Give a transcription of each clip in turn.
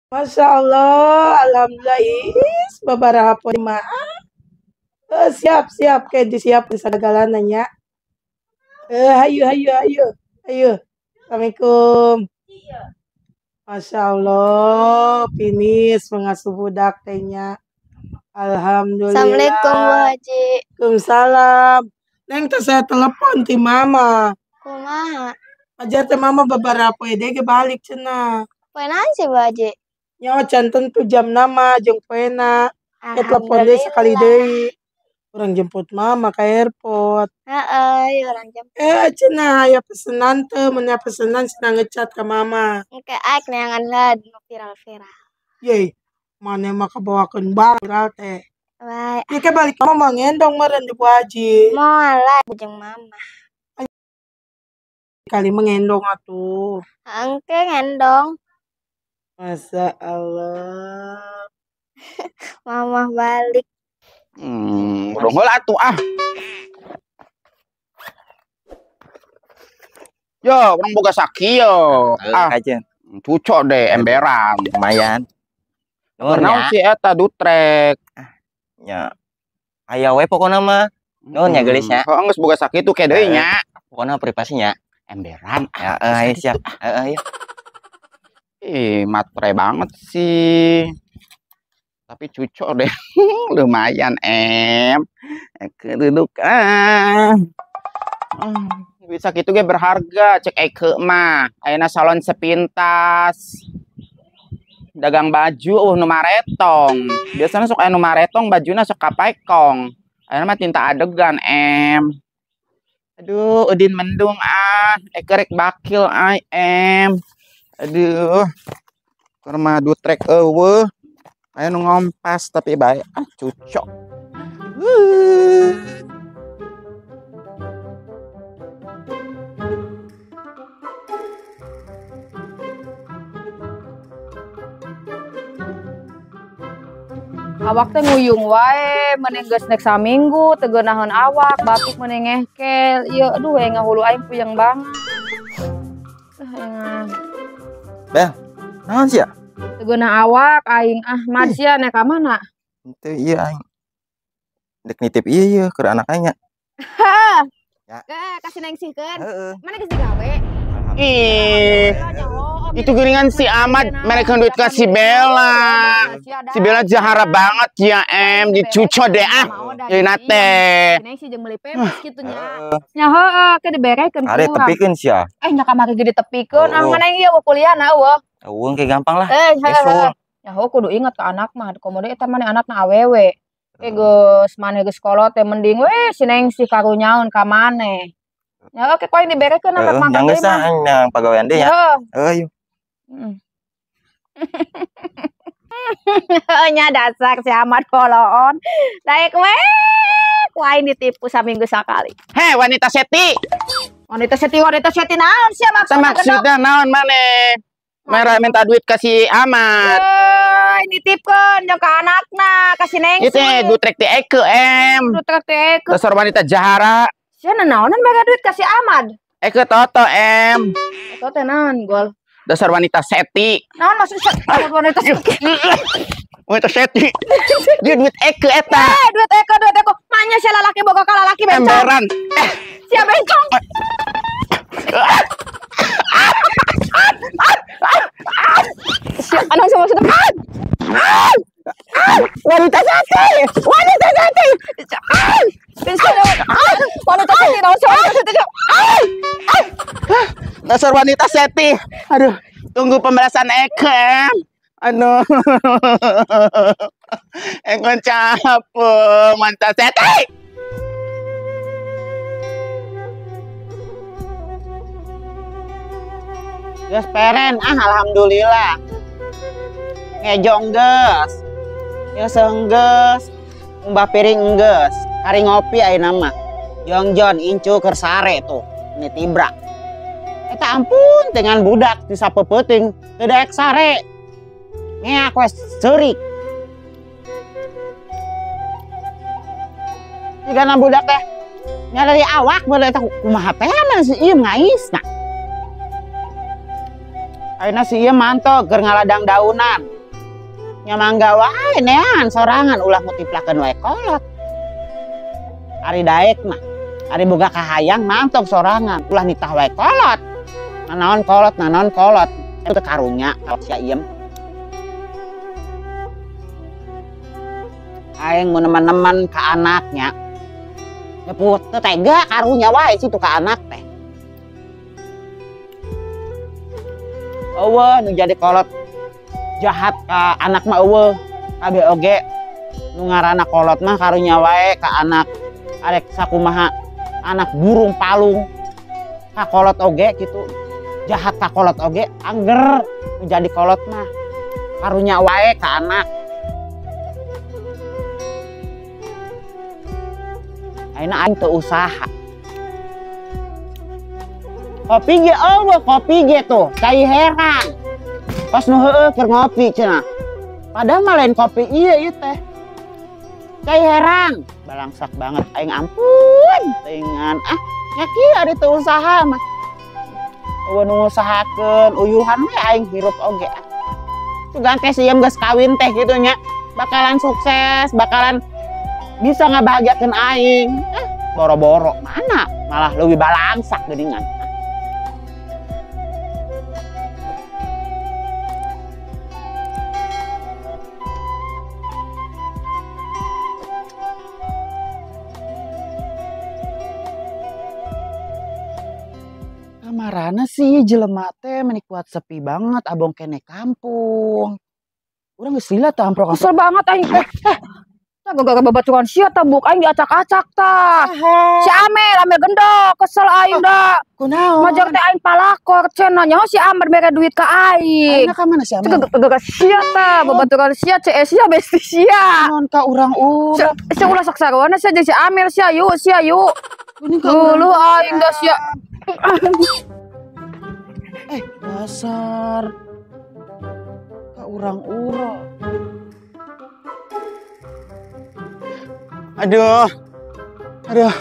Masya Allah, alhamdulillah is babaraha poe mah. Siap siap kayak disiap sagagalana nya. Hayu hayu hayu. Hayu. Assalamualaikum. Masya Allah, finish mengasuh budak teh nya. Alhamdulillah. Assalamualaikum Bu Haji. Waalaikumsalam. Neng teh saya telepon ti mama. Kumaha? Ajar teh mama babaraha poe deui ge balik cenah. Poe naon sih Bu Haji? Nyawa can tentu jam nama jeung poena. Ke telepon deui sekali deui. Urang jemput mama ke airport. Heeh, urang jemput. Cenah aya pesenan teu, mun aya pesenan cenah ngecat ka mama. Engke aek neangan heula nu viral-viral. Yeuh, maneh mah kabawakeun barang viral teh. Bae. Ieu ke balik mama ngendong meureun di Bu Haji. Moal lah jeung mama. Kali mah ngendong atuh. Engke ngendong. Masya Allah. Mama balik. Urang heula atuh ah. Yo, urang boga sakieu. Ah, kajen. Cucok deh emberan. Lumayan. Nuhun Naon ya. Si eta dutrek. Nya. Aya we pokona mah. Nuhun nya geulis nya. Heeh, geus boga sakitu ke deui nya. Pokona privasi nya. Emberan. Ya, ayo siap. Heeh, ayo. Ih, matre banget sih. Tapi cucok deh. Lumayan, em. Kedudukan. Bisa gitu ge berharga, cek Eke mah. Ayeuna salon sepintas. Dagang baju nu maretong. Biasanya sok aya nu maretong bajuna sok kapaekong. Ayeuna mah tinta adegan, em. Aduh, Udin mendung ah. Eke rek bakil ai, em. Aduh. Keur mah dutrek eueuh. Aya nu ngompas tapi bae ah cucok. Awak teh nguyung wae, mending geus nek saminggu teu geunaheun awak, batuk mending ngehkel. Ieu aduh we ngahulu aing puyeng banget. Bel, naon sia? Teu geunah awak aing ah, mad sia nek ka mana? Henteu ieu aing. Dek nitip ieu ieu keur anak aing nya. Hah. Ya. Kasih nengsihkeun. Heeh. Mana geus digawe? Ih, itu geuningan si Ahmad mereka duit ke si Bella. Si Bella jahara banget ya em, dicuco deh ah. Jadi nate. Neng jeung meuli pempes kitu nya. Nya heueuh ke diberekeun Are tepikeun sia. Nya kamari ge ditepikeun. Ah mana ieu kuliah na eueuh. Eueuh ke gampang lah. Heeh. Nya heueuh kudu inget ka anak mah, komo deui eta maneh anakna awewe. Ke geus maneh geus kolot teh mending we si Neng sih karunyaeun ka maneh. Ya oke, kau yang diberekeun anak makan deui mah. Yang pagawean deui ya. Heeh, yuk. Nya dasar si Ahmad koloon. Daek we, ku aing ditipu saminggu sakali. Heh, wanita seti. Wanita seti naon sia maksudna? Maksudna naon maneh? Merah minta duit ka si Ahmad. Nitipkeun jeung ka anakna, ka si Neng. Ieu teh dutrek ti Eke, em. Dutrek ti Eke. Dasar wanita jahara. Sia nanaonan bega duit ka si Ahmad. Eke toto em. Toto teh naon gol? Dasar wanita seti. Naon maksud wanita seti? Wanita seti. Dia duit Eke eta. Duit Eke, duit Eke. Manya sia lalaki boga ka lalaki bencong. Emberan. Sia bencong. Sia anu sama maksudna? Wanita seti. Wanita seti. Wanita seti, wanita seti. Dasar wanita seti. Aduh, tunggu pembalasan Eke. Aduh. Eke capek, wanita seti. Geus peren, ah alhamdulillah. Ngejong geus. Nyeuseuh geus. Umbah piring geus. Kari ngopi ayeuna mah. Jongjon incu keur sare tuh, ini tibra. Eta ampun dengan budak di sapeupeting teu daek sare. Ngeak we seurik. Jigana budak teh nyari awak bener eta kumaha teh mah si ieu ngaisna. Ayeuna si ieu manto keur ngaladang daunan. Nya mangga wae neangan sorangan ulah mutiplakeun wae kolot. Ari daek mah, ari boga kahayang mantog sorangan, ulah nitah wae kolot. Nanaon kolot, nanaon kolot. Teu karunya kalau sia iem. Aing mun neman-neman ka anaknya. Nyeput teu tega karunya wae situ ka anak teh. Eueuh nu jadi kolot jahat ka anak mah eueuh. Kabeh oge nu ngaranna kolot mah karunya wae ka anak. Arek sakumaha anak burung palung ka kolot oge kitu. Jahat ka kolot oge angger nu jadi kolot mah karunya wae ka anak. Ayeuna aing teu usaha. Kopi ge eueuh, kopi ge tuh cai herang. Pas nu heueuh keur ngopi cenah. Padahal mah lain kopi ieu ieu teh. Cai herang, balangsak banget aing ampun teuingan. Ah, nya kieu ari teu usaha mah. Eueuh nu ngusahakeun uyuhan we aing hirup oge. Sugan teh sieum geus kawin teh kitu nya. Bakalan sukses, bakalan bisa ngabahagiakeun aing. Boro-boro mana malah leuwih balangsak geuningan. Kamarana sih jelema teh meni kuat sepi banget abong kene kampung. Urang geus lila tah amprok. Kesel banget aing teh. Tah gara-gara babaturan sia tah buk aing diacak-acak tah. Si Amel, Amel gendok, kesel aing da. Kunaon? Majar teh aing palakor cenah nyaho si Amel mere duit ka aing. Ayeuna ka mana si Amel? Gara-gara sia tah, babaturan sia CS sia besti sia. Naon ka urang-urang. Sia ulah sok sarwana sia jeung si Amel sia yuk, sia yuk. Dulu aing da sia. Dasar ka urang-urang. Aduh, aduh,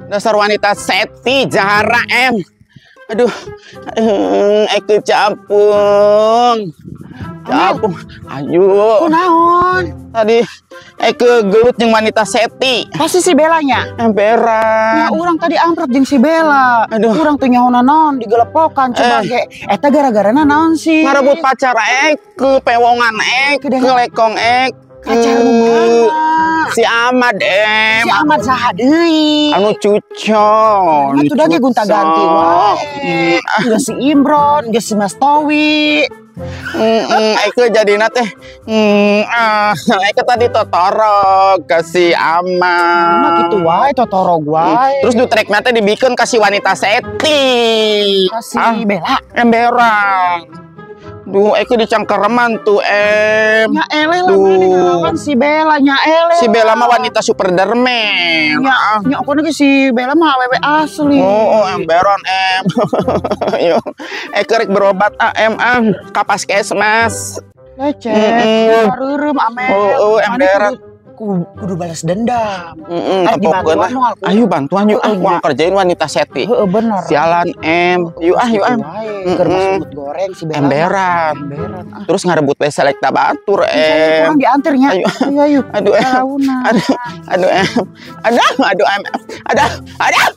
dasar wanita seti jahara em. Aduh, eke capung, capung. Ayo. Kunaon? Tadi eke gelut jeung wanita seti. Pasti si Belanya. Emperan. Ya urang tadi amprok jeung si Bella. Aduh. Urang teh nyaho naon digelepokan coba ge. Eta gara-gara naon sih? Ngarebut pacar eke, pewongan eke, lekong eke. Pacar nu mana? Si Ahmad em. Si Ahmad saha deui? Anu cucon. Atuh da ge gonta-ganti wae. Geus si Imron, geus si Mas Towi. Eke jadina teh eke tadi totorog ke si Ahmad. Mah kitu wae totorog wae. Terus du trekna teh dibikeun ka si wanita seti. Ka si Bella. Emberang. Duh, eke dicangkereman tuh em. Nya eleh lah mana ngelawan si Bella, nya eleh. Si Bella mah wanita superdermen. Nya, nya aku nih si Bella mah awewe asli. Oh, emberon em. Yo, eke rek berobat em ah, ka puskesmas. Lecet, reureum amel. Oh, emberan. Kudu balas dendam. Heeh, ayo bantuan yuk ah, mau kerjain wanita seti. Heeh, bener. Sialan em. Yuk ah, yuk ah. Keur masuk goreng si Bella. Emberan. Terus ngarebut we selekta batur em. Kurang diantarnya. Ayo, ayo. Aduh em. Aduh, aduh em. Aduh, aduh em. Aduh, aduh.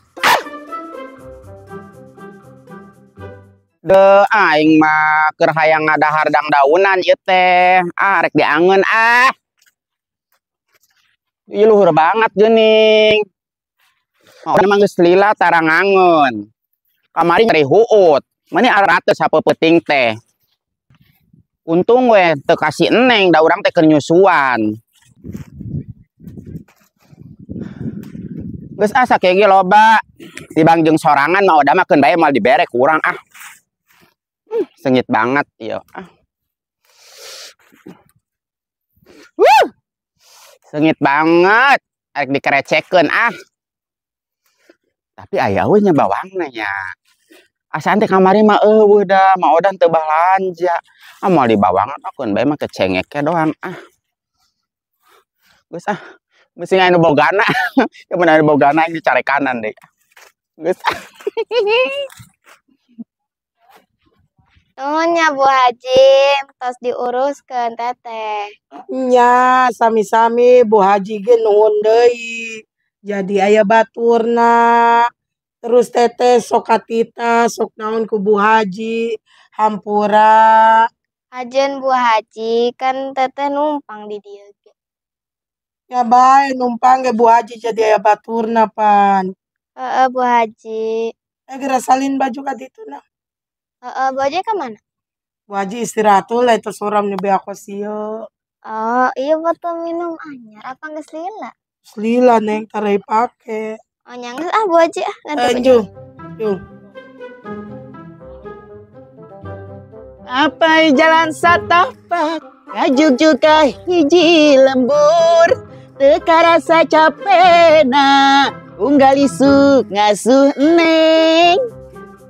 De aing mah keur hayang ngadahar dangdaunan ieu teh. Ah rek diangeun ah. Ieu luhur banget geuning. Oh, emang geus lila tara ngangeun. Kamari nyeri huut. Mani aratus sapeupeting teh. Untung we teu kasih eneng da urang teh keur nyusuan. Geus ah sakieu ge loba. Tibang jeung sorangan mah oda mah keun bae moal dibere ku urang ah. Sengit banget ieu ah. Wuh. Sengit banget, arek dikerecekeun ah. Tapi aya we nya bawangna nya. Asaan teh kamari mah eueuh da, mah odan teu balanja. Ah moal dibawangan ah keun bae mah kecengeke doang ah. Geus ah, mesti anu bogana. Keun anu bogana aing dicarekanan deui. Geus ah. Nuhun nya Bu Haji, tos diuruskeun teteh. Nya, sami-sami Bu Haji ge nuhun deui. Jadi aya baturna. Terus teteh sok katita, sok naon ku Bu Haji, hampura. Hajeun Bu Haji, kan teteh numpang di dieu ge. Ya bae numpang ge Bu Haji jadi aya baturna pan. Heeh Bu Haji. Eh geura salin baju ka ditu nah. Heeh, Bu Haji ka mana? Bu Haji istirahat heula itu suram nu beak ieu. Oh, iya botol minum anyar apa geus lila? Geus lila Neng, tara dipake. Oh, nya geus ah Bu Haji ah ganti baju. Jung, jung. Apai jalan satapak, ngajuk juga hiji lembur, teu karasa capena, unggal isuk ngasuh neng.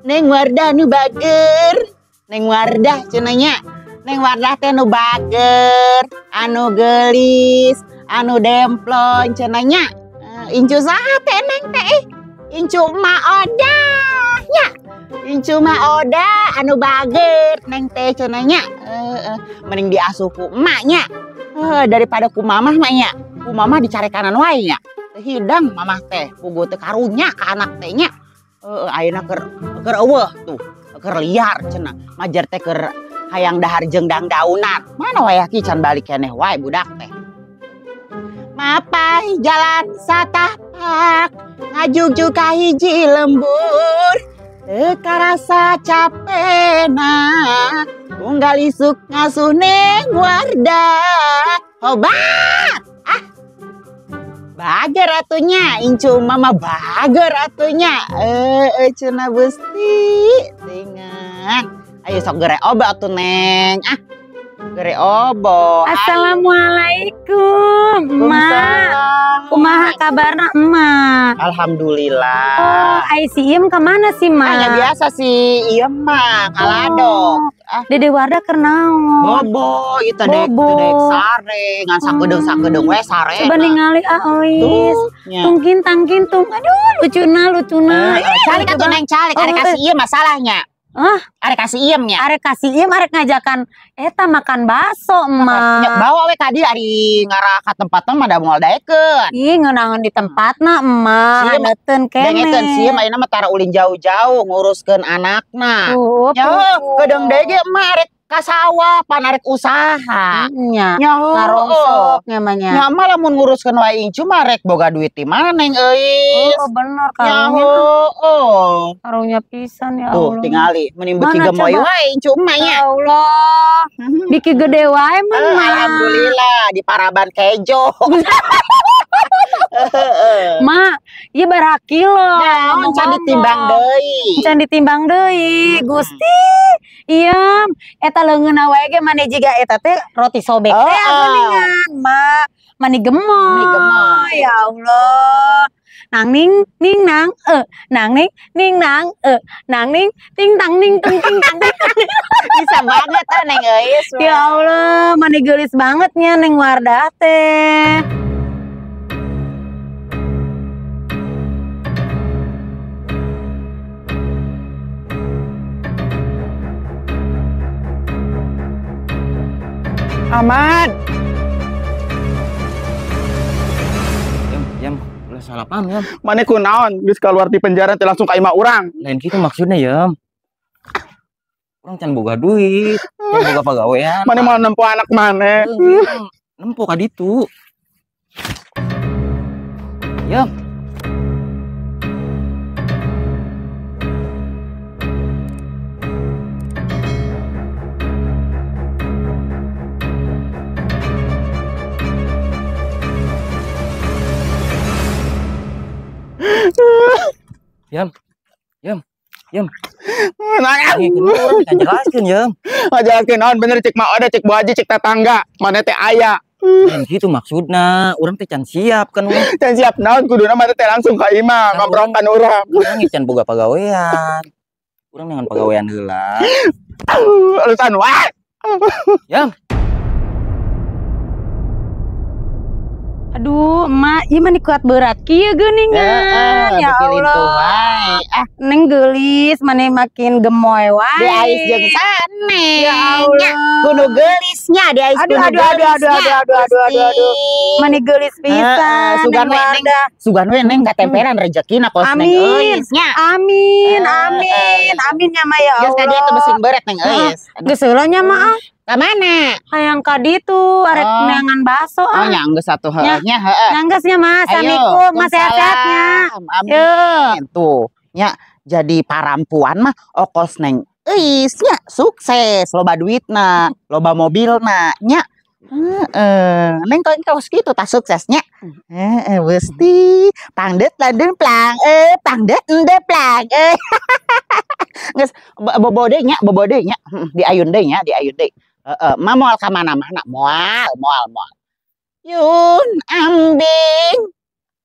Neng Wardah nu bager, Neng Wardah cenah nya, Neng Wardah teh nu bager, anu geulis, anu demplon cenah nya. Incu saha teh Neng teh? Incu Ma Odah nya. Incu Ma Odah anu bager Neng teh cenah nya. Mending diasuh ku emak nya. Daripada ku mamah mah nya. Ku mamah dicarekanan wae nya. Teu hidang mamah teh, puguh teu karunya ka anak teh nya. Ayeuna keur eueuh tuh, keur liar cenah. Majar teh keur hayang dahar jeung dangdaunan. Mana wayah ki can balik keneh wae budak teh. Mapai jalan satapak, ngajugjug ka hiji lembur, teu karasa capena, unggal isuk ngasuh Neng Wardah. Hobat! Ah. Bager atunya, incu mama bager atunya. Cenah Gusti, tingan. Ayo sok gere obat atuh Neng. Ah. Gere obo. Assalamualaikum, Emak. Kumaha kabarna Emak? Alhamdulillah. Oh, ai si Iem kemana sih, Mak? Ya biasa sih, Iem mah kaladok. Oh, Dede Wardah keur naon? Bobo, ieu teh dek sare, ngan sakedeung-sakedeung we sare. Coba ningali ah euis. Tungkin tangkintung. Aduh, lucuna lucuna. Calik atuh Neng, calik. Arek kasih Iem masalahnya. Ah, arek kasih iem nya. Arek kasih iem arek ngajakan eta makan bakso emak. Bawa we ka dieu ari ngarah ka tempatna mah da moal daekeun. Ih, ngeunaheun di tempatna emak, haneutkeun keneh. Dengekeun sieun ayeuna mah tara ulin jauh-jauh nguruskeun anakna. Nya kedeung deui ge emak arek ka sawah pan arek usaha. Nya. Ngarongsok nya mah nya. Nya mah lamun nguruskeun wae incu mah rek boga duit di mana Neng euis. Oh, bener karunya. Oh. Karunya pisan ya Allah. Tuh tingali mending beuki gemoy wae incu emak nya. Ya Allah. Biki gede wae mah. Alhamdulillah di paraban kejo. Mak, ieu baraha kilo. Naon can ditimbang deui. Can ditimbang deui, Gusti. Iya, eta leungeunna wae ge mane jiga eta teh roti sobek teh geuningan, Mak. Mani gemoy. Mani gemoy. Ya Allah. Nang ning ning nang nang ning ning nang nang ning ting tang ning tung ting tang ting. Bisa banget ah Neng euis. Ya Allah, mani geulis banget nya Neng Wardah teh. Ahmad. Yam, ulah salah paham, Yam. Mane kunaon geus keluar di penjara teh langsung ka imah urang. Lain kitu maksudnya, Yam. Urang can boga duit, can boga pagawean. Mane mau nempo anak mane. Nempo ka ditu. Yam. Yam, Yam, Yam. Nah, ngajelaskeun, Yam. Ngajelaskeun naon bener cek Ma Oda, cek Bu Haji, cek tetangga, mana teh aya. Lain kitu maksudna, urang teh can siap kan urang. Can siap naon kuduna mana teh langsung ka imah ngobrokan urang. Urang can boga pagawean. Urang dengan pagawean heula. Alasan wae. Yam. Aduh, emak, ieu mah kuat berat kieu geuningan. Ya Allah. Neng geulis, maneh makin gemoy wae. Di ais jeung saneng. Ya Allah. Kudu geulisnya, di ais kudu geulisnya. Aduh. Maneh geulis pisan. Sugan we neng, sugan we neng katemperan rezekina kos neng euis nya. Amin, amin. Amin nya mah ya Allah. Geus ka dieu teh mesin beret neng euis. Geus heula nya mah ah. Ka mana? Hayang ka ditu arek neangan baso ah. Oh, nya geus atuh heuh nya heuh. Nya geus nya mah. Assalamualaikum, mas sehat-sehat nya. Amin. Tuh, nya jadi parampuan mah okos neng euis nya sukses, loba duitna, loba mobilna nya. Heeh, neng kos kitu tah suksesnya. Heeh, Gusti, pangdet landeun plang, pangdet ende plang. Geus bobo deui nya, bobo deui nya, diayun deui nya, diayun deui. Heeh, mah moal ka mana-mana, moal. Yun ambing,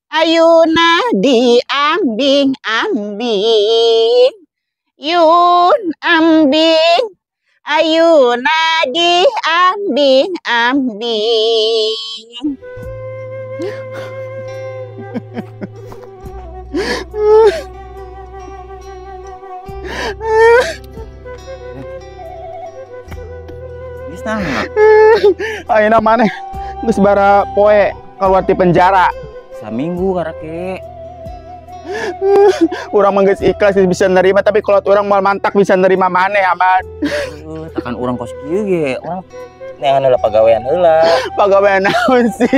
ayuna diambing-ambing. Yun ambing, ayuna diambing-ambing. Ayeuna maneh geus bara poe keluar ti penjara. Saminggu karake. Urang mah geus ikhlas geus bisa nerima, tapi kalau urang moal mantak bisa nerima maneh aman. Tekan urang kos kieu ge, urang neangan heula pagawean heula. Pagawean naon sih?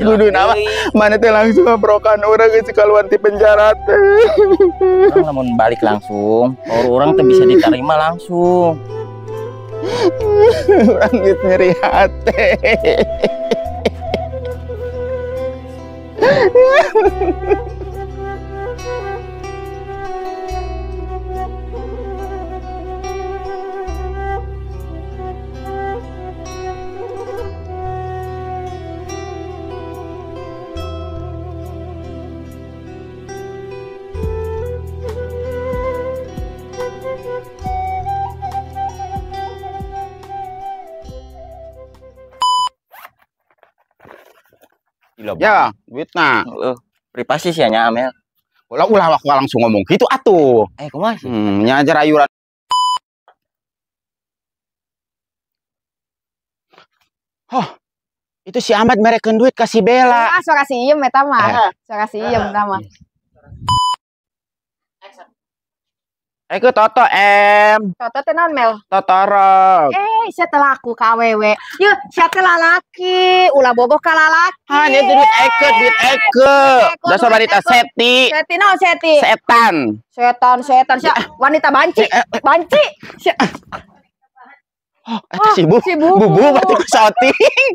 Kudu nama maneh teh langsung ngabrokan urang geus keluar ti penjara teh. Urang lamun balik langsung, baru urang teh bisa diterima langsung. Urang geus nyeri hate. Ya, duitna. Privasi sih nya Amel. Ulah ulah aku langsung ngomong gitu atuh. Kumaha sih? Nya aja rayuran. Oh, itu si Ahmad merekeun duit ka si Bella. Ah, suara si Iem eta mah. Suara si Iem eta mah. Eke Toto M. Toto teh naon Mel? Totorok. Sia teh laku ka awewe. Yeuh, sia teh lalaki, ulah bogoh ka lalaki. Ah, nya duit Eke, duit Eke. Dasar wanita seti. Seti naon seti? Setan. Setan, sia wanita banci. Banci. Sia. Oh, eta si Bu. Bubu berarti ku syuting.